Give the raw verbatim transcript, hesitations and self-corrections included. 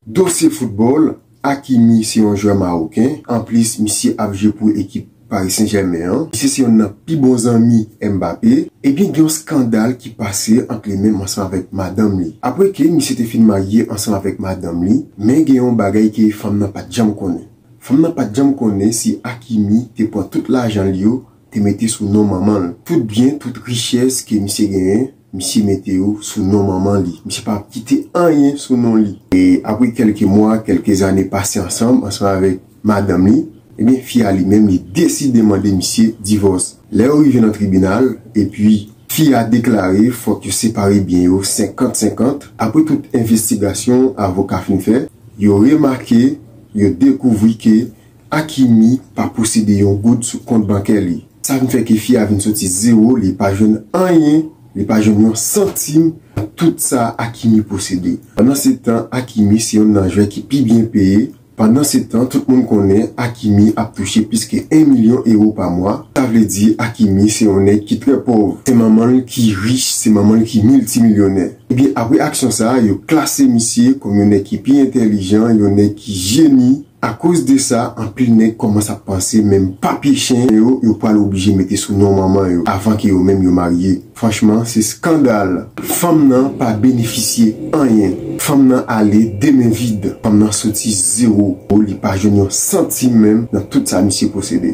Dosye foutbòl, Hakimi se yon jwè mawoken. Anplis, misye ap jwe pou ekip Paris Saint-Germain an. Misye se yonn nan pi bon zanmi Mbappé. Ebyen, gen yon skandal ki pase ant li menm ansanm avèk madanm li. Apre ke misye te fin marye ansanm avèk madanm li, men gen yon bagay ke fanm nan pa t janm konnen. Fanm nan pa t janm konnen si Hakimi te pran tout lajan li yo, te mete sou non manman l. Tout byen, tout richès ke misye genyen, misye mete yo sou non manman li. Misye pa kite anyen sou non li. E apre kèlke mwa, kèlke zane pase ansanm, ansanm avèk madanm li, ebyen, fi a li menm, li deside mande misye divòs. Lè yo rive nan tribinal, epi fi a deklare fòk yo separe byen yo senkant senkant. Apre tout envestigasyon avoka fin fè, yo remake, yo dekouvri ke Hakimi pa posede yon goud sou kont bankè li. Sa vin fè ke fi a vin soti zewo, li pa jwenn anyen, li pa jwenn yon santim nan tout sa Hakimi posede. Pandansetan, Hakimi se yonn nan jwè ki pi byen peye. Pandansetan, tout moun konnen Hakimi ap touche plis ke en milyon ewo pa mwa. Sa vle di Hakimi se yon nèg ki trè pòv. Se manman l ki rich, se manman l ki miltimilyonè. Ebyen, apre aksyon sa a, yo klase misye kòm yon nèg ki pi entèlijan, yon nèg ki jeni. Akoz de sa, anpil nèg kòmanse ap panse menm papye chen yo, yo pral oblije mete sou non manman yo avan ke yo menm yo marye. Franchman, se skandal. Fanm nan pa benefisye anyen. Fanm nan ale de men vid. Fanm nan soti zewo. Li pa jwenn yon santim menm nan tout sa misye posede.